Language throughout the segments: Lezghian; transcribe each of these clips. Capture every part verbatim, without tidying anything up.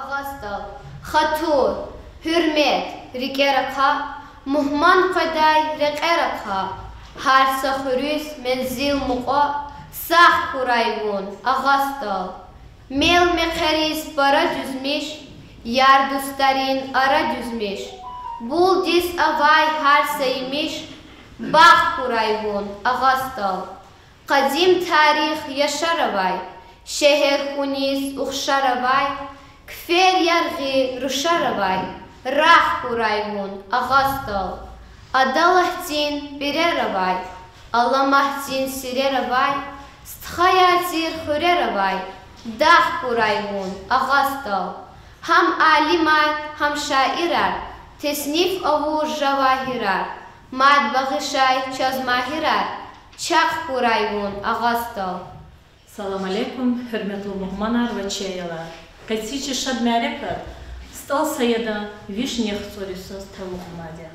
Агъа СтӀал. Хатур, гьуьрмет рикӀер ахъа, мугьман къведай рекьер ахъа, гьар са хуьруьз мензил мукьва, сагъ хьурай вун, Агъа СтӀал. Мел-мехъериз пара дуьзмиш, яр-дустарин ара дуьзмиш, булдиз авай гьар са емиш, багъ хьурай вун, Агъа СтӀал. Къадим тарих яшар авай, шегьер хьуниз ухшар авай, кфер яргъи рушар авай, рагъ хьурай вун, Агъа СтӀал. Адаллагьдин пирер авай, аламатдин сирер авай, стхаяр тир хуьрер авай, дагъ хьурай вун, Агъа СтӀал. Гьам алимар, гьам шаирар, тесниф авур жавагьирар, мад багъишай чаз магьирар, чахъ хьурай вун, Агъа СтӀал. Салам алейкум, гьуьрметлу мугьманар ва чи аялар! Къенин чи шад мярекат СтӀал Саяда вишни яхцӀур йисуз талукьнавайди я.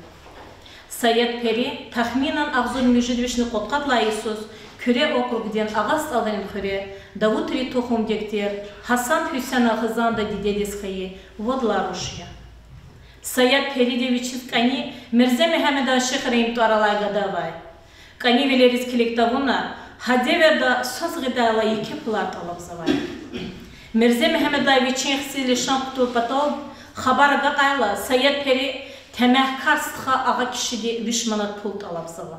Саяд-Пери тахминан агъзур муьжуьд вишни кьудкъад лагьай йисуз Куьре округдин Агъа СтӀалрин хуьре Давудрин тухумдик тир Гьасан-Гьуьсена хизанда дидедиз хьайи вад лагьай руш я. Саяд-Периди вичиз кӀани Мирзе Мегьамедан Шихрагьим тӀвар алай гада авай. КӀанивилериз килиг тавуна, гьа девирда свас гъидайла еке пулар тӀалабзавай. Мирзе Мегьамедай вичин хциз лишан кутур патал хабар агакьайла, Саяд-Пери темягькар стха агъа кишиди виш манат пул тӀалабзава.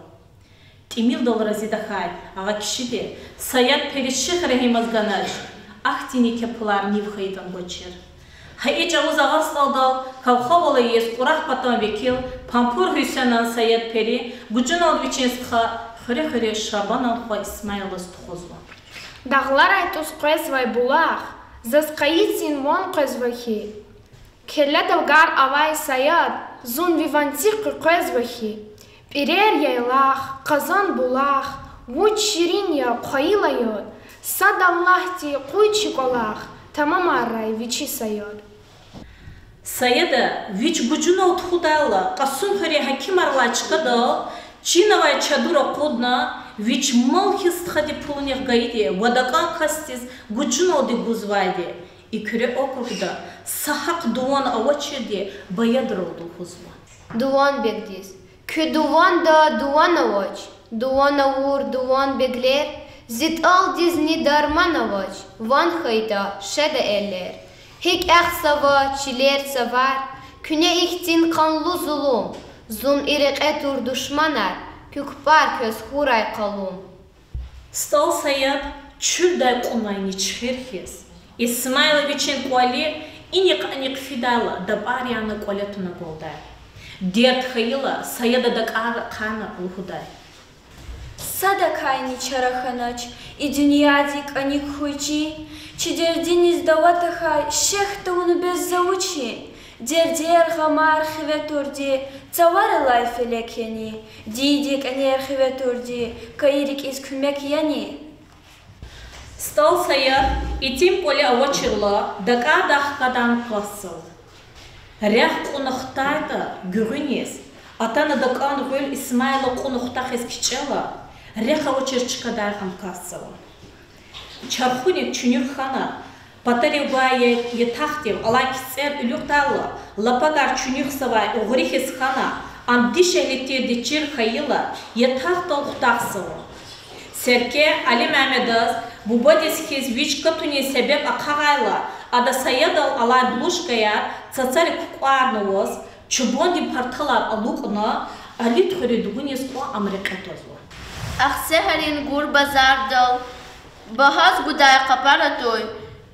ТӀимилдал рази тахьай агъа кишиди Саяд-Периз Шихрагьимаз ганач, ахьтин еке пулар нив хьайитӀани гвачир. Гьа и чӀавуз Агъа СтӀалдал кавхавал ийиз Кьурагь патан векил Пампур Гьуьсенан Саяд-Пери гужуналди вичин стха хуьре-хуьре Шабанан хва Исмаилаз тухузва. Дагъларай тӀуз къвезвай булах, заз къайи цин ван къвезва хьи. Келледал гар авай Саяд, зун ви ванцихъ къекъвезва хьи. ПӀирер яйлах, къазан булах, вуч ширин я хъвайила яд, сад Аллагьди къуй чи кӀвалах, тамамаррай вичи, Саяд. Саяда вич гужунал тухудайла, Кьасумхуьруьн гьакимар алай чкадал чин авай чадур акъудна, вич мал хьиз стхади пулунихъ гайиди ва такӀан касдиз гужуналди гузвайди и Куьре округда са гьахъ дуван авачирди баядралди лугьузва. Дуванбегдиз. Куь дуванда дуван авач, дуван авур дуванбеглер, зи тӀалдизни дарман авач, ван хьайитӀа, шеда эллер. ГьикӀ ахъзава чилер, цавар, куьне ихьтин къанлу зулум, зун и рекье тур душманар, куь кпӀар квез хьурай къалум. СтӀал Саяд чуьлдай кьунвай ничхир хьиз, Исмаила вичин кӀвали иникь-аникь фидайла дапӀар яна кӀвале туна кӀвалдай. Дерт хьайила, Саяда дакӀар ахъайна лугьудай: Садакайни чара хьанач и дуьньядин кӀаник хьуй чин, чи дердиниз дава тахьай шехь тавуна бес за вучин? Дердер, гъамар хиве турди цаварилай фелек яни, диндин кӀанер хиве турди кайи рикӀиз куьмек яни? СтӀал Саяд итим кӀвале авачирла, дакӀардай хкадан касзава. Рехъ кьуна хтайтӀа гуьгъуьниз, атана дакӀан гъуьл Исмаила кьуна хутахиз кичӀела, рехъ авачир чкадай ам касзава. Чархуник чуьнуьх хьана, патарив гвай я-, ятахдив алай кицӀер уьлуьгъдайла, лапагар чуьнуьхзавай угъри хьиз хьана, ам дишегьли тирди чир хьайила, ятахдал хутахзава. Серке Али-Мямедаз бубадиз хьиз вич катунин себеб ахъайла, ада Саядал алай булушкаяр цацарик кукӀварнаваз, чубандин парталар алукӀна, Алидхуьруьн дугуниз кьван ам рекье твазва. Ахцегьрин гур базардал багьаз гудай къапар атуй,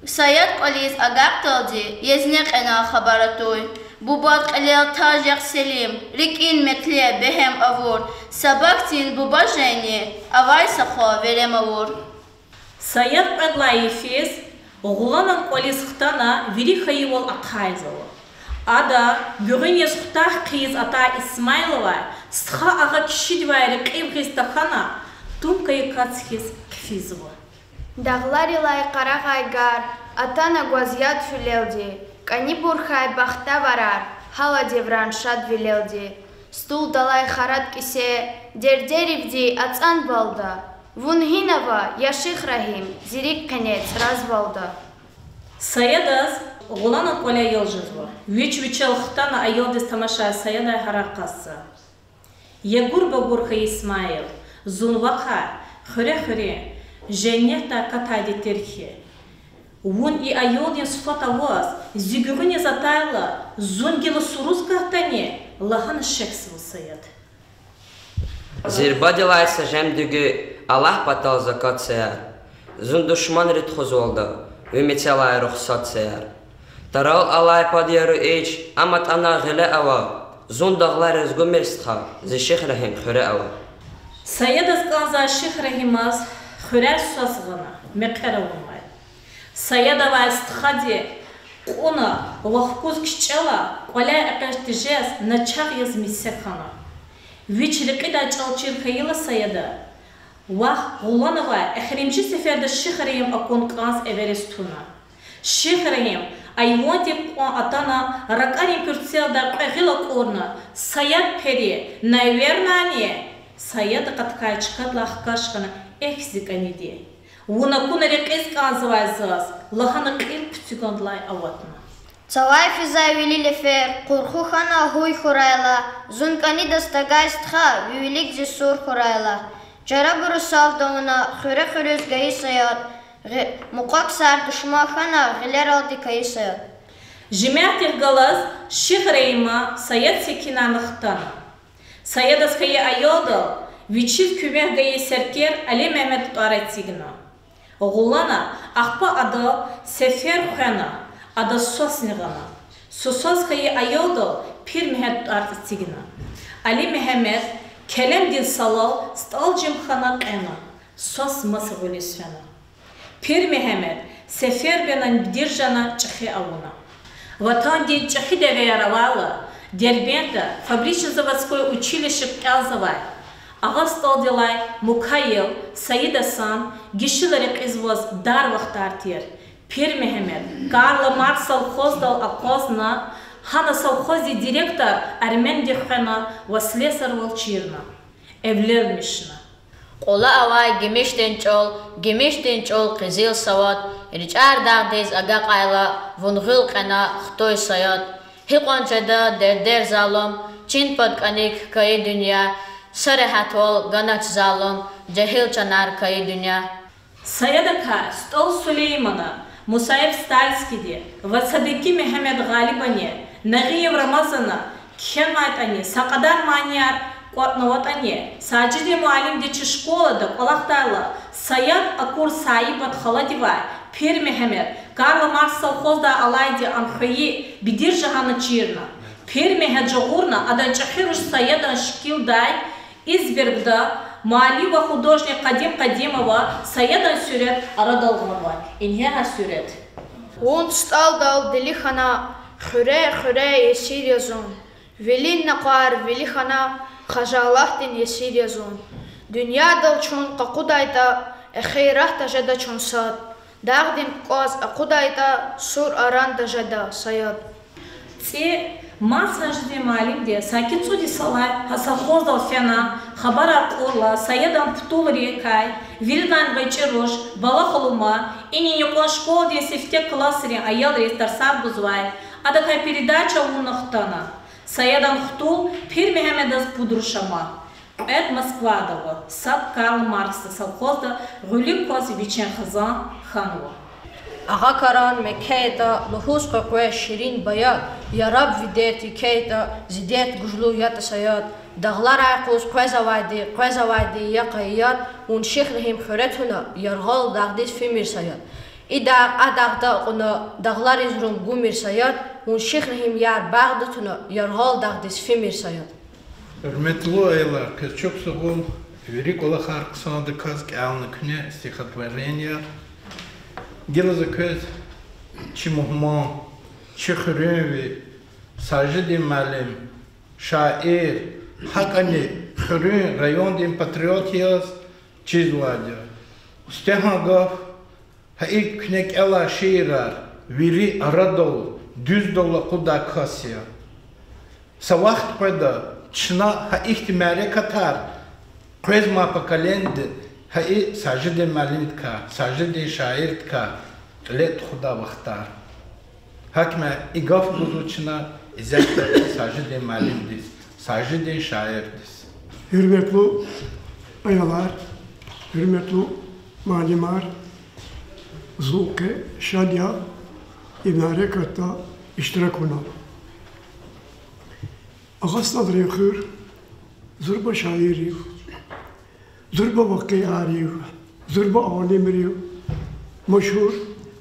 Саяд кӀвализ агакьдалди езне кьена хабар атуй. Бубад кьилел таж яхъ Селим, рикӀин метлеб, бегьем авур, са бахтин буба жени, авай са хва верем авур. Саяд кьвед лагьай йифиз Гъуламан кӀвализ хтана, вири хьайивал ахъайзава. Ада гуьгъуьниз хутах хъийиз атай Исмаилавай стха агъа кишидивай рекьив гъиз тахьана, тумкайи кац хьиз хъфизва. Дагъларилай къарагъай гар атана гваз яд филелди, кӀанибур хьай бахтаварар, гьала девран шадвилелди. СтӀалдалай харад кӀисе дердеривди ацӀанвалда, вун гьинава, я Шихрагьим, зи рикӀ къене цӀразвалда. Саядаз Гъулана кӀвале аял жезва. Вич вичел хтана аялдиз тамашай Саядай гьарай кьазва. Ягур-багур хьайи Исмаил, зун вахъай хуьре-хуьруьн женнетдай акатайди тир хьи, вун и аялдин сифат аваз зи гуьгъуьниз атайла, зун гила суруз катдани? Лагьана шехьзава Саяд. Зирбадилай са жемдуьгуь, Аллагь патал закат саяр. Зун душманри тухузвалда, ви мецелай рухсат саяр. Тарал алай пад я руич, ам атӀана гъиле ава. Зун дагълариз гумир, стха, зи Шихрагьим хуьре ава. Саядаз кӀанзавай Шихрагьимаз хуьряй свас гъана, мекьер авунвай. Саядавай стхади кьуна вахкуз кичӀела, кӀваляй экъечӀ тежез начагъ яз месе хьана. Вич рекьидай чӀал чир хьайила Саяда, вах Гъуланавай эхиримжи сеферда Шихрагьим акун кӀанз эвериз туна. Шихрагьим айвандик кьван атана, ракӀарин пуьрцелдай кьве гъил акӀурна: Саяд пери, на эвернани? Саяда къаткай чкадилай хкаж хьана: Эхь, зи кӀаниди, вун акуна рекьиз кӀанзавай заз,— лагьана кьил хъуьцуьгандилай аватна. Цавай физвай вили лефер къурху хьана гьуй хьурайла, зун кӀанидаз тагай, стха, ви вилик зи сур хьурайла. Чарабуру сад тавуна хуьре-хуьруьз гайи Саяд, гъи-, мукьва ксар душман хьана гъилералди кайи Саяд. Жемятдихъ галаз Шихрагьима Саяд секинарна хтана. Саядаз хьайи аялдал вичиз куьмек гайи серкер Алимегьамед тӀвар эцигна. Гъулана ахпа адал сефер хвена, адаз свасни гъана. Сусаз хьайи аялдал Пирмегьамед тӀвар эцигна. Алимегьамед келемдин салал стӀал жим хьана кьена, свас маса гъуьлуьз фена. Пирмегьамед сефербенан бедержана чӀехи авуна. Ватандин чӀехи девеяр авайла, Дербентда фабрично-заводской училищеда кӀелзавай агъа СтӀалдилай мукаял Саидасан гишила рекьизваз дар вахтар тир. Пирмегьамед Карла Маркс совхоздал акъвазна, гьана совхоздин директор Арменди хвена ва слесарвал чирна. Эвленмишна. Кьула авай гимишдин чӀул, гимишдин чӀул, къизил савад, РичӀяр дагъдиз агакьайла, вун гъуьл кьена хтуй, Саяд. Гьикьван жеда дердер залум, чин пад кӀаник кайи дуьнья, са регьятвал ганач залум, жегьил чанар кайи дуьнья. Саядакай СтӀал Сулеймана, Мусаев Стальскийди ва Садыки Мегьамед Гъалибани, Нагъиев Рамазана кхьенвайтӀани, са кьадар манияр кӀватӀнаватӀани, Сажидин муаллимди чи школада кӀвалахдайла, Саяд акур Саибат халадивай Пирмегьамед Карла Маркс совхоздай алайди ам хвейи бедержана чирна. Пирмегьамед жагъурна адан чӀехи руш Саядан шикилдай Избергда муаллим ва художник Къадим Къадимова Саядан суьрет арадал гъанва. Ингье гьа суьрет. Вун СтӀалдал дили хьана, хуьре-хуьре есир я зун. Вилин накъвар вили хьана, хажалатдин есир я зун. Дуьньядал чун къакъудайтӀа, эхиратда жеда чун сад. Дагъдин кукӀваз акъудайтӀа, сур аранда жеда, Саяд. ЦӀи мад Сажидин муаллимди саки цӀуд йисалай гьа совхоздал фена, хабарар кьурла, Саядан патулрикай виридан гъвечӀи руш Бала Халума, инин юкьван школадин сифте классрин аялриз тарсар гузвай, адакай передача авуна хтана. Саядан хтул Пирмегьамедаз пуд руш ама. Кьвед Москвада ава, сад Карл Марксдин совхозда гъуьлуьк кваз вичин хизан хьанва. Агъа Каран мекеятӀа, лугьуз къекъвез ширин баяд, яраб ви дерт икеятӀа, зи дерт гужлу ятӀа, Саяд. Дагъларай къуз къвезавайди, къвезавайди я къайи яд, вун Шихрагьим хуьре туна, яргъал дагъдиз фимир, Саяд. И дагъ а дагъда акьуна, дагълариз рум гумир, Саяд, вун Шихрагьим яр багъда туна, яргъал дагъдиз фимир, Саяд. Гьуьрметлу аялар, квез чухсагъул, вири кӀвалахар хъсандаказ кӀелна куьне стихотворенияр. Гила за квез чи мугьман, чи хуьруьнви, Сажидин муаллим, шаир, гьакӀани хуьруьн, райондин патриот яз чизвайди я. Сифтегьан гаф: гьа икӀ куьне кӀелай шиирар вири арадал, дуьздал акъудай кас я. Са вахт къведа, чна гьа ихьтин мярекатар къвезмай поколениеди гьа и Сажидин муаллимдикай, Сажидин шаирдикай кьиле тухудай вахтар. Гьакӏ я, и гаф гузва чна исятда Сажидин муаллимдиз, Сажидин шаирдиз. Гьуьрметлу аялар, гьуьрметлу муаллимар, зун къе шад я и мярекатда иштирак авуна. Агъа СтӀалрин хуьр зурба шаиррив, зурба вакъиарив, зурба алимрив машгьур,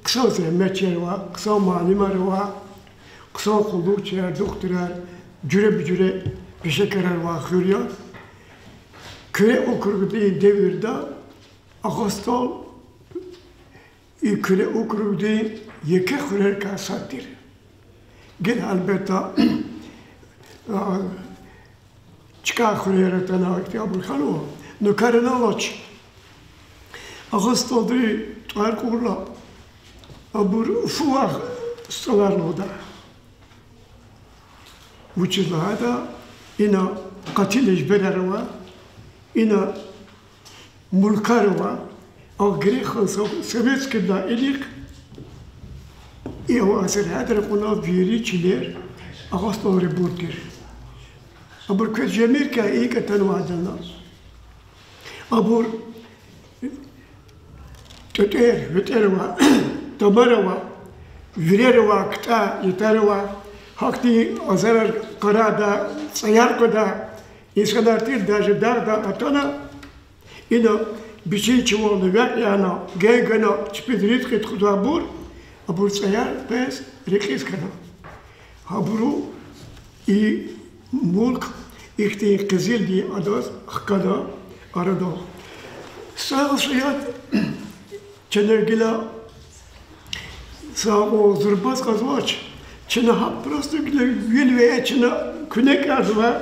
хъсан зегьметчияр ава, хъсан муаллимар ава, хъсан къуллугъчияр, духтурар, жуьреба-жуьре пешекарар авай хуьр я. Куьре округдин девирда Агъа СтӀал и Куьре округдин еке хуьрерикай сад тир. Гила, гьелбетда, а, чка хуьрер атана ихьтин абур хьанва, нукерна алач. Агъа СтӀалди тӀвар кьурла, абур фу вах СтӀалар лугьуда. Вучиз лагьайтӀа ина къатили жиберар ава, ина мулкар ава, а грех хьана са-, советскийдилай инихъ, и ава сергьятра кьуна вири чилер агъа СтӀалрибур тир. Абур квез жемиркай икӀ атанвайди я. Абур тӀветӀер, витӀер ава, тамар ава, вирер ава, ктӀа, ятар ава, гьахьтин азарар къарагъда, цӀаяр къведа, инсанар тир даже дагъда атана, ина бичин чувални векь яна, генгана чпиз ризкьи тухузвайбур, абур цӀаяр къвез рекьиз хьана. Гьабуру и мулк ихьтин къизилди адаз хкана арадал. Сагъ, Саят, чна гила сагъ зурбаз кьазвач, чна гьа просто гила вил ве чна куьне кӀанзава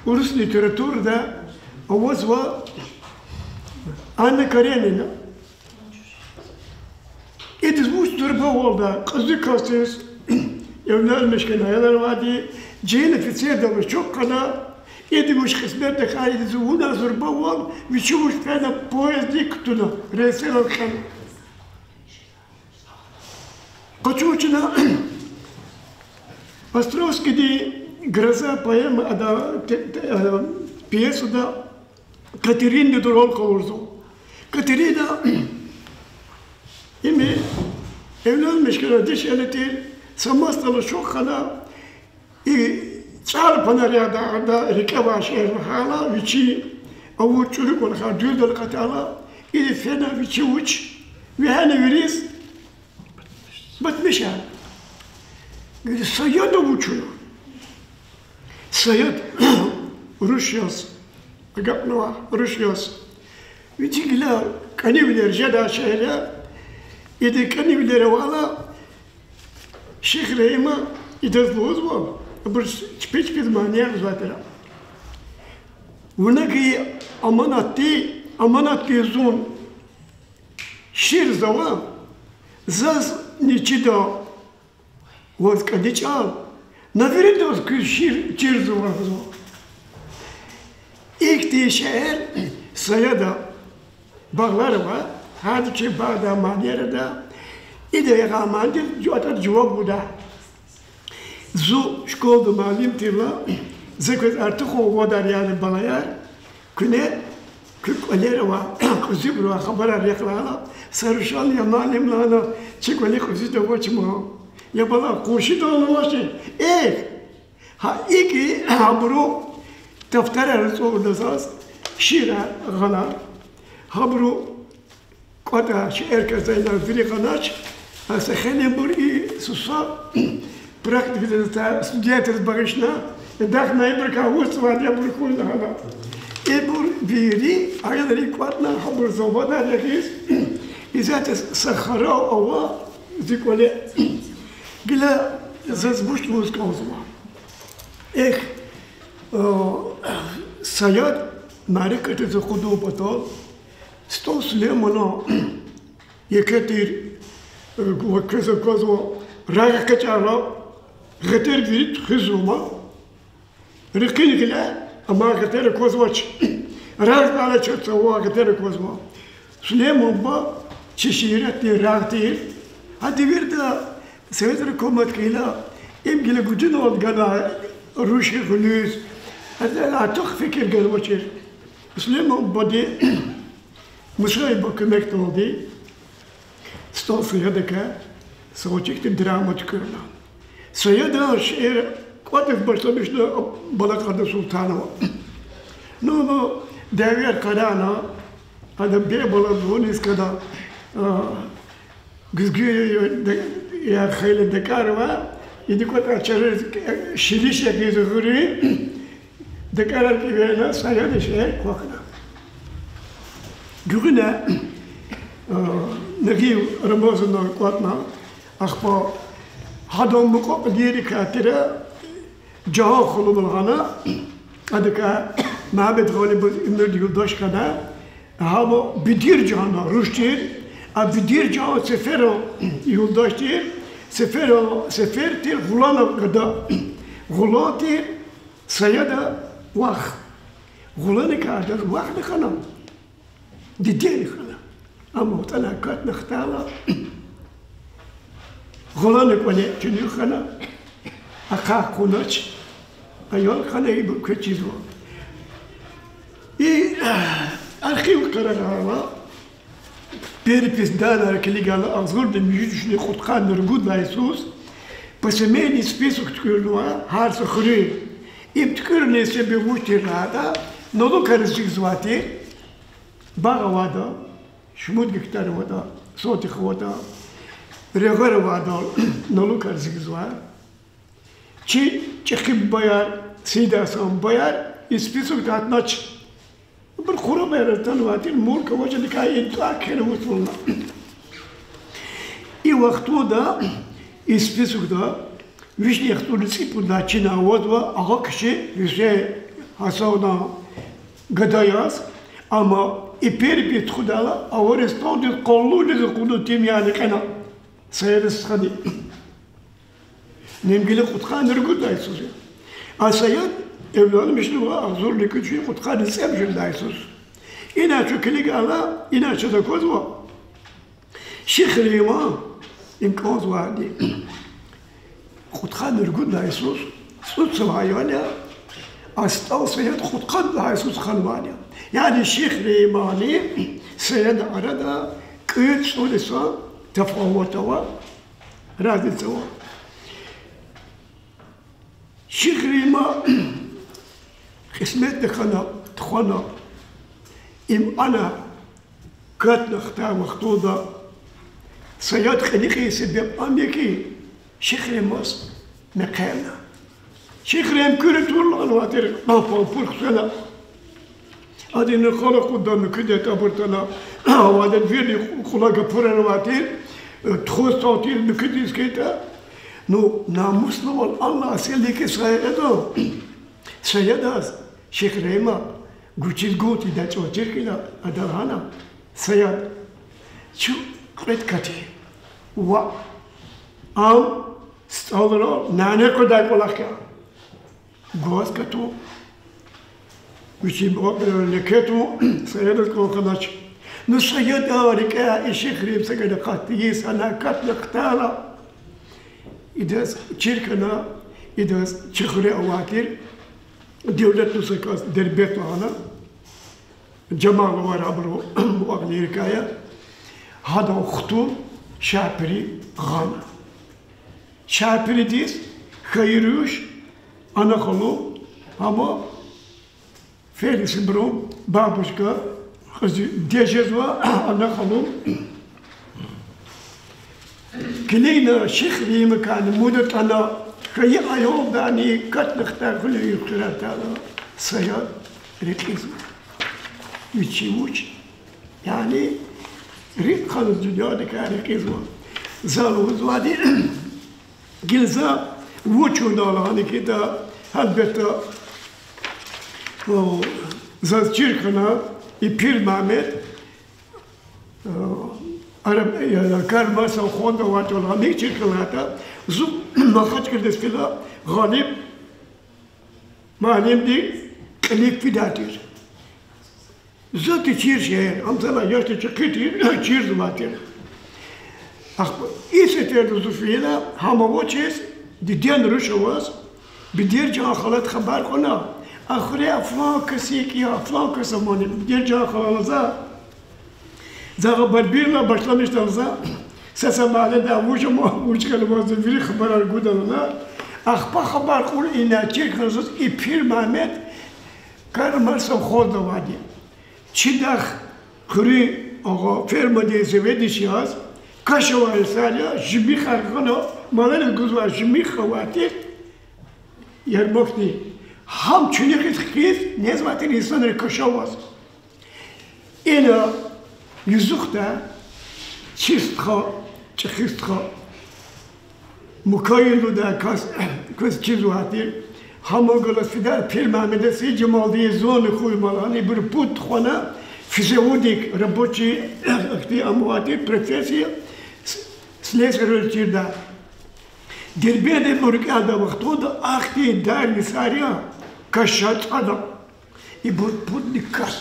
урус литературада авазва Анна Каренина. Идаз вуч зурбавалда, кьуьзуь касдиз эвленмиш хьана аялар авайди, жегьил офицердал чухъ хьана, ида вуч кьисметда хьайи, идаз вуна зурбавал, вичи вуч фена поезддик кутуна, рельсерал кьена. Къачу чна Островскийди Гроза поэма ада, те-, те-, э, пьесада Катеринадин роль къалурзава. Катерина, им эвленмиш хьана, дишегьли тир, са масдал чухъ хьана, и цӀар панар яда, ада рикӀе авай шейэр лагьайла, вичи авур чӀуру кӀвалахар дуьздал акъатайла, ида фена вичи вуч вегьена вириз батмиша. Гила Саяда вуч ава? Саяд руш яз, агакьнава руш яз. Вичи гила кӀанивилер жедай шейэр я, ида кӀанивилер авайла, Шихраима идаз лугьузва, абур чпи-чпиз манияр лугьузвай тир. Вуна гайи аманатди, аманатдин зун ширзава, заз ни чида ваз кӀани чӀал, на виридаз куьз шир чирзава лугьузва. Ихьтин шейэр Саяда багълар ава, гьар чи багъдай манияр ада, ида ягъай манидиз жу-, атӀа жаваб гуда. Зун школада муаллим тирла, за квез артухан вадар яна, балаяр, куьне куь кӀвалера авай, кьуьзуьбурувай хабарар рехъ лагьайла, са рушал я муаллим лагьана, чи кӀвале кьуьзуьда авач ман. Я бала, къуншидални авачни? Эхь, гьа икӀ абуру тафтарар ацӀурна заз, шиирар гъана. Гьабуру кӀватӀа шейэр кӀанзавайла вири гъанач, а са хейлинбур и суса практикадиз, студентриз багъишна, эдахъна ибурукай вуцвайди абур хьун лагьана. Ибур вири аялри кӀватӀна, гьабур завадар ягъиз, исятда са харал ава зи кӀвале. Гила заз вуч лугьуз кӀанзава. Эхь, Саяд мярекатдиз акъудун патал СтӀал Сулеймана еке тир, ва квез аквазва, рагъ экъечӀайла гъетер вири хуьзва ма. Рекьин гъиле, амма гъетер аквазвач. Рагъ гъалачир цава гъетер аквазва. Сулейман буба чи шииратдин рагъ тир. Гьа девирда Совет гьукумат хьайила, им гила гудунвал гана руш гьуьлуьз. Гьа, артух фикир ганвачир. Сулейман бубади Мусаеван куьмекдалди СтӀал Саядакай са гъвечӀи хьтин драма туькӀуьрна. Саяда шиир кӀватӀиз башламишна Балакьардан Султанова. Ну, ну, дявеяр къарагъна, ада бе бала вуниз када, а, гуьзгуь яр хьайила дакӀарва, иди кӀватӀа чариз шилиш ягъиз гъуьруь, дакӀарар кӀевена, Саяда шиир квахьна. Гуьгъуьна, а, Нагъиев Рамазана кӀватӀна, ахпа гьадан мукьва-кьилийрикай тир Жагьан ханум лагьана, адакай Мегьамед Гъалибаз уьмуьрда юлдаш хьана, гьам Бедир Жагьан руш тир, а Бедир Жагьан Сеферан юлдаш тир, Сеферан, Сефер тир Гъулана гада, Гъулан тир Саяда вах. Гъуланикай адаз вахни хьана, дидени хьана. Амма ватӀана акатна хтайла, Гъулана кӀвале чуьнуьх хьана, ахъа кьунач, аял хьана, ибур квез чизва. И архив къарагъайла, перепись данныйра килигайла, агъзурни муьжуьд вишни кьудкъанни ругуд лагьай йисуз посемейный список туькӀуьрнава гьар са хуьруьн. Им туькӀуьрна себеб вуч тир лагьайтӀа, налогар эцигзавай тир, багъ авайда, шумуд гектар аватӀа, сотих аватӀа, регъуьр авайдал налогар эцигзавай. Чи чӀехи бубаяр, сида сан бубаяр и списокда атанач. Абур къурабаяр атанвай тир, мурк авачирдикай и тӀвар кхьена вуч лугьуна. И вахтунда и списокда вишни яхцӀурни цӀипуд лагьай чина авазва Агъа кхчи Гьуьсейн Гьасанован гада яз, амма и перепись тухудайла, Аваристандиз къалурна гьикьван тӀимил яна кьена Саяда стхади. Им гила кьудкъанни ругуд лагьай йисуз я. А Саяд эвленмишнава агъзурни кӀуьд вишни кьудкъанни цӀемуьжуьд лагьай йисуз. Ина чун килигайла, ина чаз аквазва Шихриман, им кӀанзавайди кьудкъанни ругуд лагьай йисуз цӀуд йисан аял я, а СтӀал Саяд кьудкъад лагьай йисуз ханвайди я. Яни Шихриманни Саядни арада кӀуьд-цӀуд йисан тафават ава, разница ава. Шихрима кьисметда хьана тухвана, им ана катна хтай вахтунда Саяд кьиникьин себеб ам я хьи, Шихримаз мехъерна. Шихрим куьруь тур лагьанвай тир, пампур хъфена. Ада и нахал акъудна, муькуьда тӀабур атана, авайди вири кьула гапурар авай тир, тухуз тал тир, муькуьдиз хьайитӀа. Ну, намуслувал Аллагь силикиз Саяда, Саядаз Шихрима гучиз гун тийидай чӀавуз чир хьайила, ада лагьана: Саяд, чун кьвед катин. Ваъ, ам СтӀалрал няни къведай кӀвалах я. Гваз катун, вичин бубайрал леке тун Саядаз кӀан хьанач. Ну, Саяда рикӀе и Шихрим са гана акъат тийиз, ана катна хтайла, идаз чир хьана, идаз чи хуьре авай тир, девлетлу са кас Дербент лагьана, Жамал авайбурун мукьва-кьилийрикай я, гьадан хтун Шапири гъана. Шапиридиз хьайи руш Анна халу, амма Феликс ибурун бабушка, кьуьзуь диде жезва Анна халу. Килигна Шихримакайни муд атӀана, хьайи аялдани катна хтай гъуьлуьн юкъерар атайла, Саяд рекьизва. Вичи вуч, яни рикӀ хьана дуьньядикай рекьизва. За лугьузвайди, гила за вуч авуна лагьана хьайитӀа, гьелбетда, заз чир хьана и Пирмамед, араб, я, Карл Марксдин фонд авайди лагьана, чир хьана лагьайтӀа, зун Махачкъаладиз фейила, Гъалиб муаллимди кьилив фидай тир. Зати чир шейэр, ам зала яшди чӀехи тир, чирзавай тир. Ахпа и сеферда зун фейила, гьам авачиз, дидедин руш аваз, Бедержан халад хабар кьуна, а хуьре флан кас икӀ я, флан кас амани, Бедержан хала лагьана за, за хабар бирла башламишда за, са-са магьледа вуж ама, вуж хьанва за вири хабарар гуда лагьана. Ахпа хабар кьур ина чир хьана заз и Пир Мегьамед Карл Маркс совхозда авайди. Чи дах хуьруьн агъа, фермадин заведующий яз, каш авай йисар я, жимихар гъана, малариз гузвай жимих авай тир, ярмакни. Гьам чуьнуьхиз хкиз незвай тир инсанри каш аваз. Ина юзухда чи стха, чӀехи стха, Мукаил лугьудай кас, квез чизвай тир. Гьаман галаз фидай Пир Мегьамеда, Сейитжамалдин, зунни хуьй мала, ибур пуд тухвана, физеодик, рабочий, ахьтин ам авай тир, профессия, с-, слесарь чирда. Дербентда ибур рикӀелай вахтунда ахьтин дар йисар я, каш цӀада. Ибур пудни катда.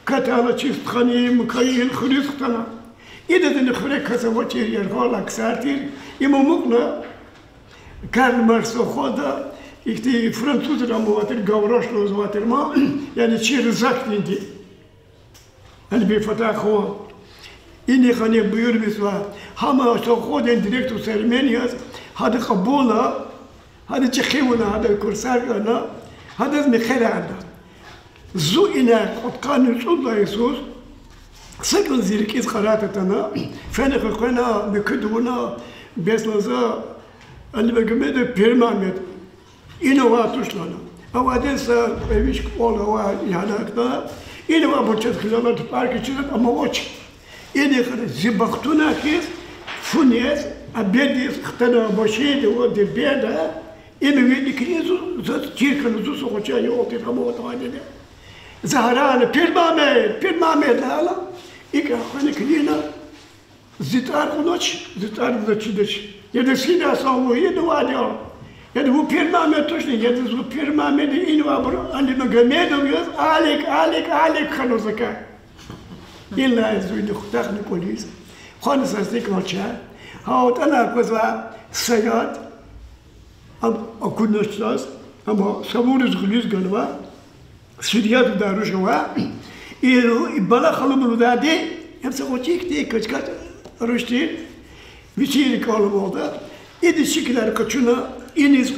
Катайла чи стхани Мукаил хуьруьз хтана. Идазни хуьре кас авачир, яргъалай ксар тир. Им амукьна Карл Маркс совхозда, ихьтин французри ам авай тир, Гаврош лугьузвай тир ман, яни чи рузахдинди. Алибей Фатахова. Инихъ ана буюрмишзава, гьам совхоздин директор Сермен яз, гьада кьабулна, гьада чӀехи авуна, гьадан курсар кӀелна, гьадаз мехъерарна. Зун ина кьудкъанни цӀуд лагьай йисуз, са кӀанз зи рикӀиз къарагъ атана, фена къекъвена, муькуьда авуна, бес лагьана за, Али Мегьамедов Пир Мегьамед. Ина авай туш лагьана. Авайди са кьве-виш кӀвал авай ягьанатда, ина авайбур чаз хизанар тупӀар кечиз, ам авач. Инихъ зи бахтунай хьиз, фу нез, обеддиз хтана машинда ва Дербентда, им вини кьилиз заз чир хьана, зун са гъвечӀи аял тир, гьам аватӀани. За гьарайна: Пир Мегьамед, Пир Мегьамед лагьайла, икӀ хвена килигна, зи тӀвар кьунач, зи тӀвар заз чидач. Яда, сида са вун инавайди я? Яда, вун Пир Мегьамед тушни? Яда, зун Пир Мегьамед я, инавайбур Али Мегьамедов яз, Алик, Алик, Алик хьанва закай. Инлай зун хутахна кӀвализ, хвана са стакан чай. Гьа атӀана аквазва Саяд, ам акунач заз, амма Савуриз гъуьлуьз ганва. Сириятда руш ава, и, и Бала халу лугьудайди, им са гъвечӀи хьтин качкач руш тир, вичин рикӀел алайвалда, идаз шикилар къачуна, иниз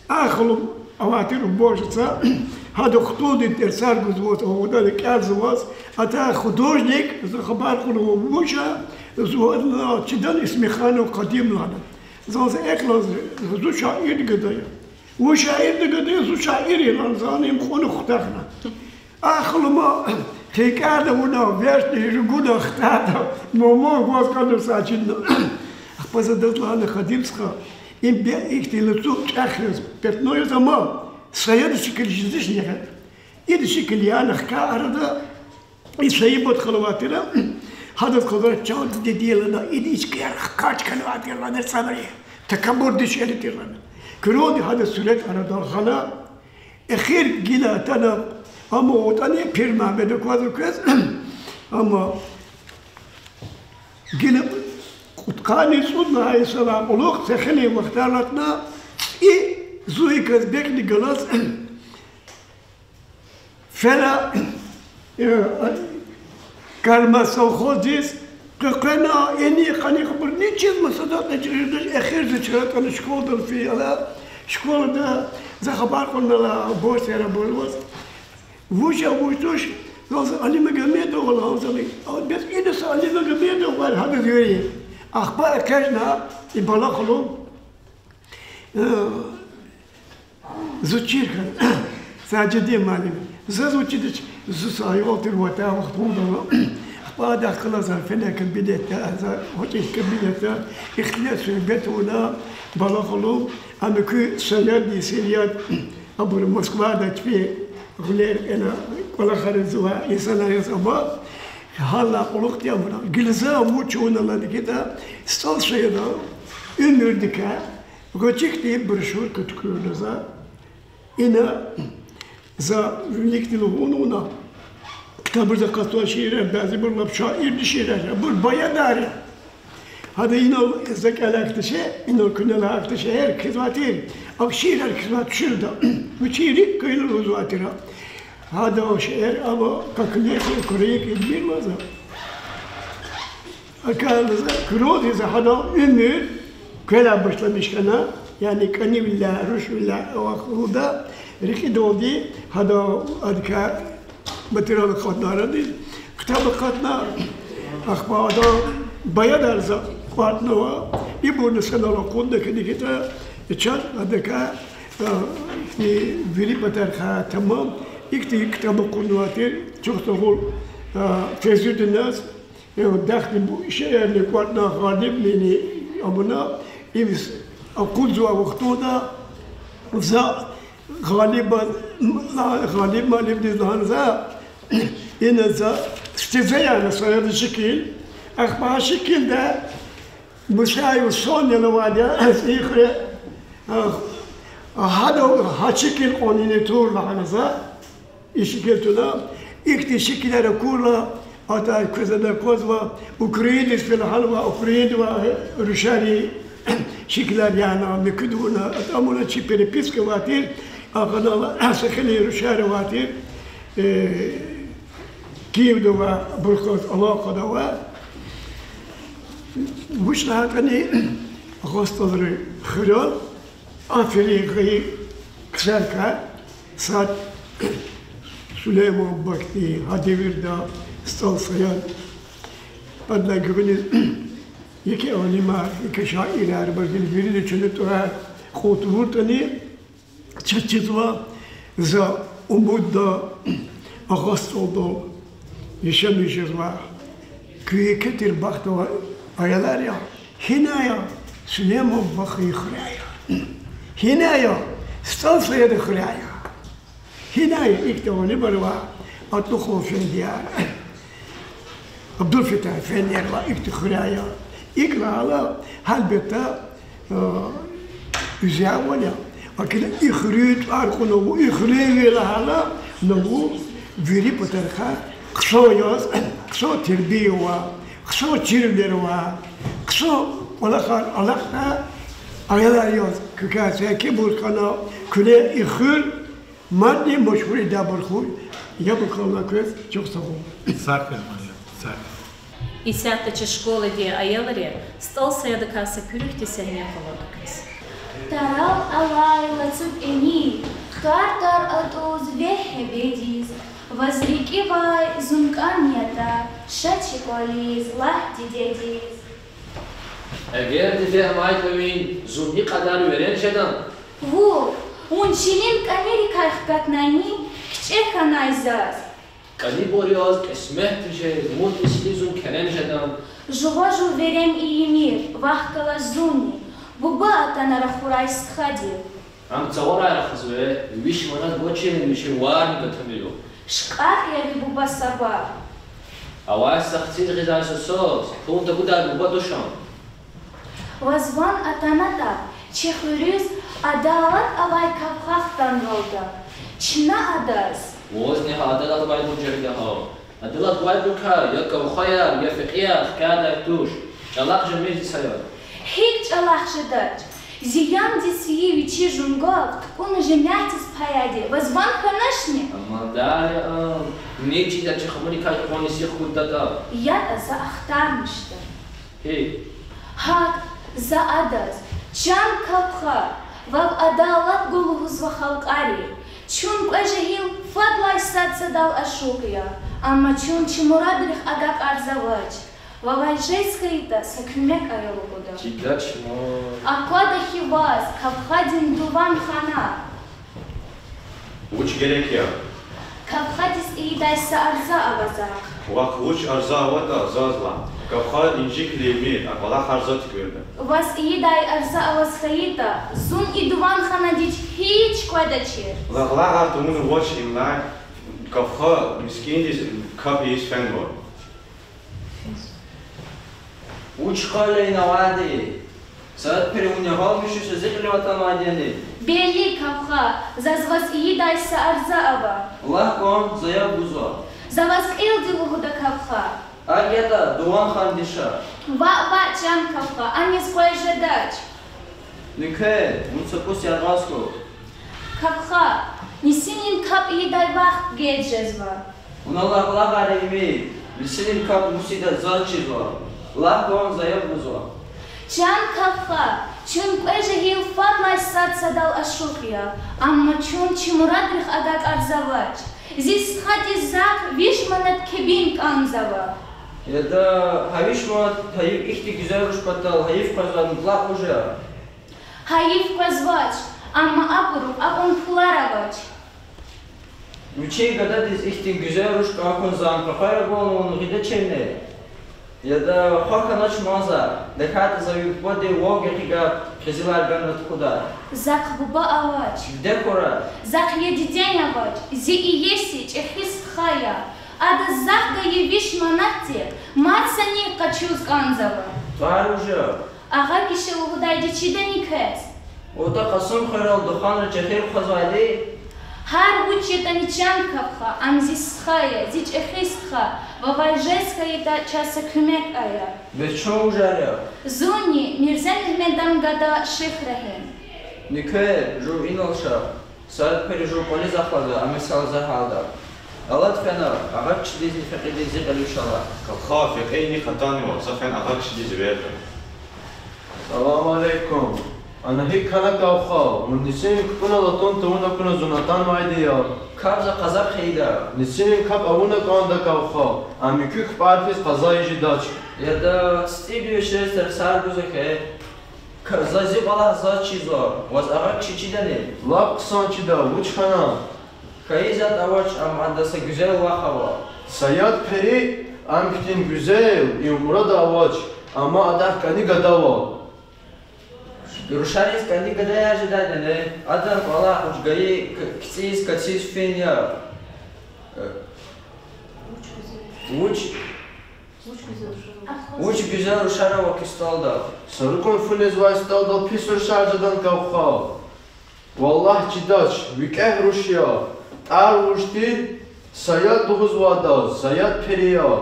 а халу авай тир уборщица, гьада хтулдин терсар гузваз, аватӀани кӀелзаваз, атай художник, за хабар кьунва вуж я, зун чидач, исмиханов Къадим лагьана. Заз экъечӀна, зун шаирди гада я. Вун шаирди гада я, зун шаир я лагьана, зани им кьуна хутахна. А халу ма хинкӀарда авуна, вешни ругуна хтайда, мама гваз кӀанда са чина. Ахпа за адаз лагьана: Къадим стха, им бе ихьтин лацу чӀехи яз, пятно яз, амма Саяда шикил жезвачни ягъ. Ида шикил яна хкай арада, и Саибат хала авай тир, гьадаз кӀанзава: чан диде, лагьана, ида ичкаяр хкаж хьанвай тир, лагьана, цӀабари, такабур дишегьли тир, лагьана. Куьруьди гьадаз суьрет арадал гъана, эхир гила атана, амма аватӀани Пир Мегьамед аквазва квез, амма гила кьудкъанни цӀуд лагьай йисалай кьулухъ са хилин вахтар алатна, и зун и Казбекни галаз фена, э, Карл Маркс совхоздиз, къекъвена, ини-хъани хабур ничиз масадатӀа чирдаз, эхир зи чара атана школадал фейила, школада за хабар кьуна, ала бос яра бур ваз. Вуж я, вуж туш? Галаз Али Мегьамедов лагьана зани. А бес ида са Али Мегьамедов авай, гьадаз вири. Ахпа экъечӀна и Бала халу, э, зун чир хьана, Сажидин муаллим. Заз вучидач, зун са аял тир, ватан вахтунда ава. Ахпа адахъ галаз за фена кабинетда, за гъвечӀи кабинетда ихтилат-суьгьбет авуна Бала халу, ам куь Саяд, Саяд, абур Москвада чпи гъуьлер кӀела, кӀвалахар ийизвай инсанар яз ама, гьалай кьулухъди абур. Гила за вуч авуна лагьана хьайитӀа, СтӀал Саяда уьмуьрдикай гъвечӀи хьтин брошюрка туькӀуьрна за. Ина за виликдин лугьун авуна, ктабра за акъатзавай шиирар, бязибур лап шаирдин шиирар я, абур баядар я. Гьада инал за кӀелайхьтин шей, инал куьне лагьайхьтин шейэр кхьизвай тир, а шиирар кхьизвай туширда, вичин рикӀ куьн лугьузвай тир. Гьада шейэр ава как лето, куьруь йикъ идбирваза. Акалза, куьруьдиз гьадан уьмуьр квелай башламиш хьана, яни кӀанивиляй, рушвиляй авахьда, рекьидалди гьада адакай материал акъатнайди, ктаб акъатна, ахпа адан баядар за кӀватӀнава, ибурни санал акъудна килигита, чаз адакай, а, ихьтин вири патарихъай тамам, ихьтин ктаб акъуднавай тир, чухсагъул, а, Фейзудиназ, э, дахни бу шейэрни кӀватӀна, Гъалибнини амуна, им акъудзавай вахтунда за Гъалиб, Гъалиб муаллимдиз лагьана за, ина за стезаяна саяда шикил, ахпа шикилда Мусаева Соня лугьудай я, ихре, а, гьада гьа шикил кьван ина тур лагьана за, и шикил туна, ихьтин шикилар акурла, атай квез ада аквазва, Украинадиз фена гьанва, Украинада авай рушарин шикилар яна, муькуьд авуна, атӀа амуна чи переписка авай тир, агъанал са хилин рушар авай тир, э, Киевда авай, абурухъ галаз алакъада авай. Вуч лагьайтӀани, Агъа СтӀалрин хуьрел, аферин гайи ксарикай сад Сулейман бубахьтин гьа девирда СтӀал Саян, адлай гуьгъуьниз еке алимар, еке шаирар, бадил вирида чна тӀварар кьур тавуртӀани, чаз чизва, за умудда Агъа СтӀалдал яшамиш жезва. Куь еке тир бахтавар аялар я. Гьинай я? Сулейман бубахъин хуьряй я. Гьинай я? СтӀал Саяда хуьряй я. Гьинай я? Ихьтин алимар ава, Атлукъан эфендияр, Абдулфетагь эфендияр ава, ихьтин хуьряй я. ИкӀ лагьайла, гьелбетда, э, уьзявал я. Акила и хуьруьн тӀвар кьуна ва и хуьруьнви лагьайла, нагу вири патарихъай хъсан яз, хъсан тербия авай, хъсан чирвилер авай, хъсан кӀвалахар алахъдай аялар яз куькай саякибур хьана, куьне и хуьр мадни машгьур ийидайбур хьуй. Яб акална квез, чухсагъул. Сагърай, муаллим, сагърай. Исятда чи школадин аялри СтӀал Саядакай са куьруь хьтин сегьне къалурда квез. Тарал алай лацу пӀини, тар-тар атӀуз вегь гьебедиз, ваз рикӀивай зун кӀан ятӀа, ша чи кӀвализ, лагь дидедиз. Эгер диде амайтӀа вин, зун и кьадар верен жедан. Ву, вун чилин кӀанерикай хкатнани, кичӀе хьанай заз. КӀанибур яз кьисмет тежез, муд ислу зун керен жедан. Жува жув верем ийимир, вахъ галаз зунни буба атана рахурай стхадив. Ам цаварай рахазва, виш манат гвачир, вичин варни гатамир. ШкьатӀ я ви буба саба. Авай са хциз гъизвай сусаз пул тагудай буба туш ам. Ваз ван атанатӀа, чи хуьруьз адалат авай кавха хтанвалда, чна адаз. Вазни гьа адалат авайбур жагъида гьа. Адалат авайбурукай я кавхаяр, я фекьияр хкядай туш. ЧӀалахъ жемир зи саягъ. ГьикӀ чӀалахъ жедач? Зи яндиз фейи вичи жунгав тукӀуна жемятдиз паяди ваз ван хьаначни? Амма дагъа ам, ни чида чи хамурикай кьван йисуз хкуддатӀа. ЯтӀа за ахтармишда. Гьи? ГьакӀ, за адаз, чан кавха, вав адалат гун лугьузва халкьари. Чун кьве жегьил фадлай сад садал ашукь я, амма чун чи мурадрихъ агакьарзавач. Вавай жез хьайитӀа, са куьмек ая лугьуда. Чидач ман. Аквада хьи ваз кавхадин дуван хана. Вуч герек я? Кавхадиз ийидай са арза ава захъ. Вахъ вуч арза аватӀа заз лагь. Кавха инжиклимир, а кӀвалах арза туькӀуьрда. Ваз ийидай арза аваз хьайитӀа, зун и дуван ханадиз гьич квадачир. Лагь, лагь, артуна вач инлай, кавха мискӀиндиз кап ийиз фенва. Вуч хъел я ина авайди? Саятпир вун ягъалмишуса зи кьилив атанвайди яни? Белли, кавха, заз ваз ийидай са арза ава. Лагь кван, за яб гузва. За ваз кьилди лугьуда, кавха. Акӏ ятӏа, дуван хандиша. Ваъ, ваъ, чан кавха, аниз къвез жедач. Нуьквер, вун са кӏус яргъаз хьухь. Кавха, нисинин капӏ ийидай вахт геж жезва. Вуна лагълагъар ийимир, нисинин капӏ мус ийидай заз чизва. Лагь кван, за яб гузва. Чан кавха, чун кьве жегьил фадлай сад-садал ашукь я, амма чун чи мурадрихъ агакьарзавач. Зи стхадиз захъ виш манат кебин кӏанзава. Яда, гьа виш манат гьайиф, ихьтин гуьзел руш патал гьайиф къвезвай мутлакь вуж я. Гьайиф къвезвач, амма абурукь акьван пулар авач. Вичин гададиз ихьтин гуьзел руш кӏан хьун за къакъара гвална вун гъида чевне. Яда, хва хьанач ман за, тахьайтӏа за ви бубадин вав гекъигай къизилар ганна тухуда. Захъ буба авач. Диде хьурай. Захъ я дидени авач, зи иеси чӏехи стха я. Адаз захъ гайи виш манатди мад санихъ къачуз кӏанзава. ТӀвар вуж я? Агъа Киша лугьудайди чидани квез? АтӀа Къасумхуьрел духанра чехир хъвазвайди? Гьар вуч ятӀани, чан кавха, ам зи стха я, зи чӀехи стха, вавай жез хьайитӀа, чаз са куьмек ая. Бес чун вужар я? Зунни Мирзе Мегьмедан гада Шихрагьим. Нуьквер, жув инал ша. Саят-пери жув кӀвализ ахъайла, ам месела за гьалда. Алад фена, агъа Кишидизни фекьидиз зи кьилив шала. Кавха, фекьини хатанва, за фена агъа Кишидиз эверда. Салам алейкум. Ана гьикӀ хьана, кавха? Вун нисин кпӀунал атун тавун акуна зун атанвайди я. КапӀ за къаза хъийида. Нисинин капӀ авуна кӀанда, кавха. Ам муькуь кпӀар хьиз къаза ийиз жедач. Яда, цицӀибуру вишераз тарсар гуз хьи. К-, за зи кӀвалах заз чизва, ваз агъа Киши чидани? Лап хъсан чида, вуч хьана? Хьайиз ятӀа авач, ам ада са гуьзел вах ава. Саят-пери, ам хьтин гуьзел, им мурада авач, амма адахъ кӀани гада ава. Рушариз кӀани гадаяр жедайдани? Адан кӀвалах вуч гайи, к-, кицӀиз, кациз фин я. Э, вуч, вуч гуьзел рушар ава куь стӀалда? Са рукун фу незвай стӀалдал пис рушар жедан, кавха. Валлагь, чидач, викӀегь руш я. ТӀвар вуж тир? Саят лугьузвайдаз, Саят-пери я.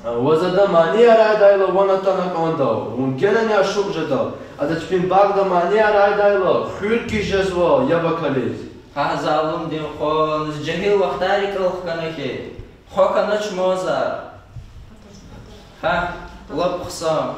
Ваз ада манияр айдайла ван атана кӀанда, вун генани ашукь жеда. Ада чпин багъда манияр айдайла хуьр кхьиз жезва яб акализ. Гьа, залумдин хва, зи жегьил вахтар рикӀел хкана хьи. Хва хьанач ман за. Гьа, лап хъсан.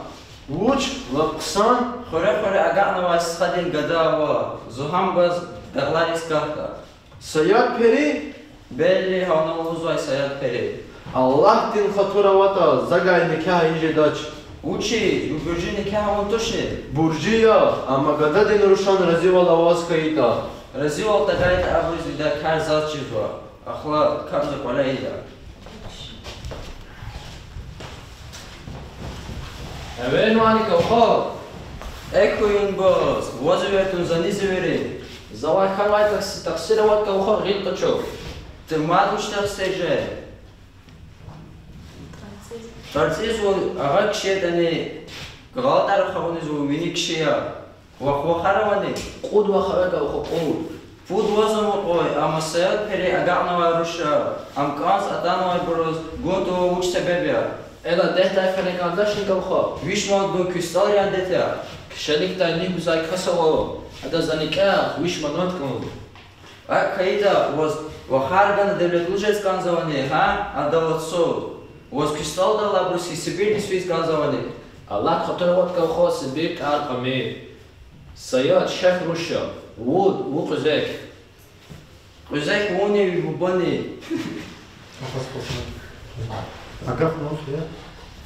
Вуч лап хъсан? Хуьре-хуьре агакьнавай стхадин гада ава, зун гьам гваз дагълариз кахьда. Саят-пери? Белли, гьана лугьузвай Саят-пери. Аллагьдин хатур аватӀа, за гайи никягь ийиз жедач. Вучиз, ви буржи никягь авун тушни? Буржи я, амма гададин рушан разивал аваз хьайитӀа. Разивал тагайтӀа, абуруз вида кар заз чизва. Ахлад, капӀ за кӀвале ийида. Эвернавани, кавха? Экуюнбуз, ваз эвер тун, за низ эвери? Завай хьанвай тахси-, тахсир аватӀа, кавха, гъил къачу. Тир мад вуч тахсир жеда? ТӀварцӀиз вун агъа Киши ятӀани, гъалатӀарахъ авуниз вун вини Киши я. Вах-, вахар авани? Кьуд вах ава, кавха, кьуд. Пуд ваз амукьай, амма Саят-пери агакьнавай руш я, ам кӀанз атанвайбуруз гун тавун вуч себеб я? Эла дегьдай фена кӀандачни, кавха? Виш манат гун куь стӀалрин адет я. Кишеникдай ни гузвай кас ава, адаз за никягь виш манат кӀанда. АкӀ хьайитӀа, ваз вахар гана девлетлу жез кӀанзавани, гьа, адалатсуз? Ваз куь стӀалдал абуруз хьиз Сибирдиз физ кӀанзавани? Аллагьдин хатур аватӀа, кавха, Сибир тӀар кьамир. Саят шехь руш я, вуд, вун къвезек. Къвезек вунни ви бубани?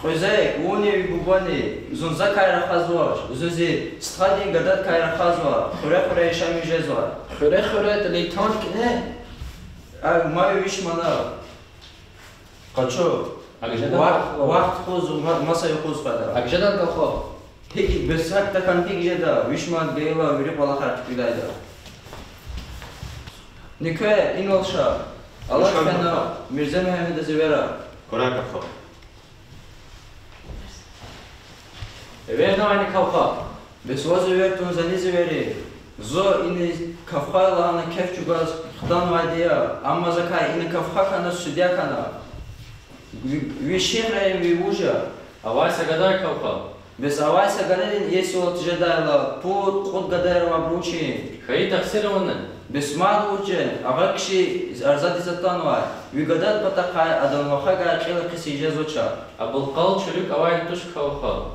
Къвезек вунни ви бубани? Зун закай рахазвач, зун зи стхадин гададикай рахазва, хуьре-хуьре яшамиш жезва. Хуьре-хуьре тӀалай тан кӀне? А, ман виш манат. Къачу. Вахт, вахт хуьз, ма-, маса юкъуз къведа. Акӏ жеда, кавха? Гьикӏ, бес гьакӏ тахьана гьикӏ жеда, виш манат гайила вири кӏвалахар туькӏуьрдайда. Нуьквер, инал ша. Алад фена, Мирзе Мегьамедаз эвера. Эвернавани, кавха? Бес ваз эвер тун, за низ эвери? Зун ина кавха лагьана кеф чӏугваз хтанвайди я, амма закай ина кавха хьана, судья хьана. Ви, ви шехьраяр ви вуж я? Авай са гада я, кавхал. Бес авай са гададин иесивал тежедайла, пуд-кьуд гадаяр авайбур вучин? Хьайи тахсир авани? Бес мад вуч я, агъа киши арзадиз атанвай, ви гададин патахъай адан вахагай кьил ахъиз жезвач. Абулкъал чуьлуьк авайди туш, кавхал.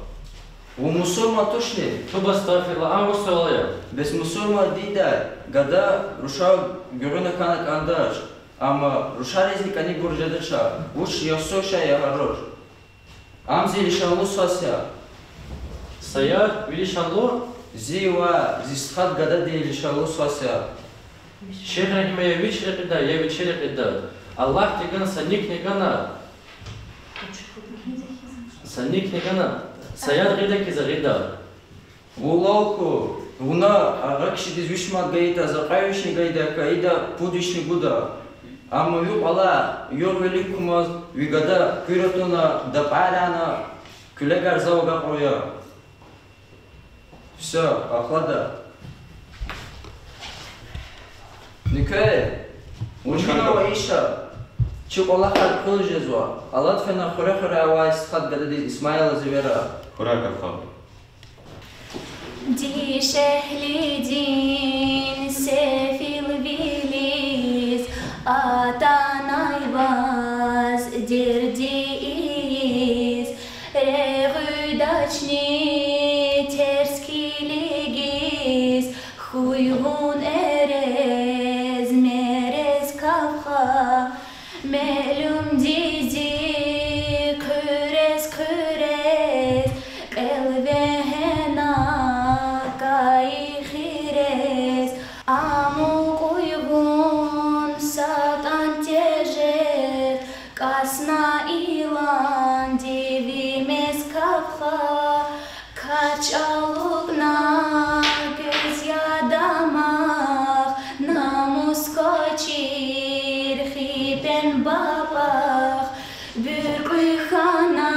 Вун мусурман тушни? Туба астагъфируллагь, ам вуч суал я? Бес мусурман диндай гада рушар гуьгъуьна хьана кӀандач. Амма рушаризни кӀанибур жедач. Вуч ясуша я гьаруш? Ам зи лишанлу свас я. Саяр, ви лишанлу? Зи ва зи стхад гададин лишанлу свас я. Шехьрагьим, я вич рекьида, я вичи рекьида. Аллагьди гана са никни гана. Са никни гана. Саяр гъида хьиз гъида. Вун лал хьухь, вуна агъа кишидиз виш мад гайитӀа, за кьве вишни гайиди хьайитӀа, пуд вишни гуда. Амма ви кӀвале югъ вилик кумаз ви гада куьр атуна, дапӀар яна, куьлегар зав агакьарая. Всё, ахлада. Нуьквер, вун гьинава иша? Чи кӀвалахар квел жезва. Алад фена хуьре-хуьре авай стхад гададиз Исмаила зи вера. Хуьрай, кавхал. Дишегьлидин сефилвилиз атанай ваз дерди ийиз, регъуьдачни терс килигиз, хьуй вун эрез-мерез, кавха, муаллимди зи хъуьрез-хъуьрез, кӀел вегьена кайи хирез, амукьуй вун сатӀан тежер, кӀасна иланди ви мез, кавха, кач алукӀна квез я дамах, намус квачир хипен бапӀах, буьркьуь хьана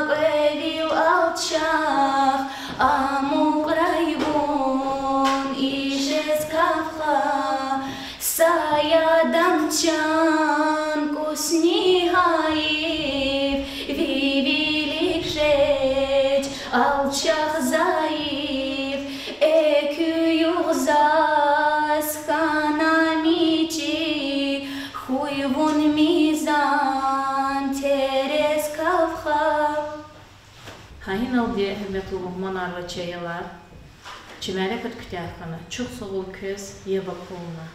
кьве вил алчах, амукьрай вун и жез, кавха, са адан чан кӀусни гьайиф, ви вилик жеч алчах, зайиф, экуь югъ заз хьана мичӀи, хьуй вун мизан терез, кавха. Гьа иналди, гьуьрметлу мугьманар ва чӀехи аялар, чи мярекат куьтягь хьана. Чухсагъул квез, яб акурла.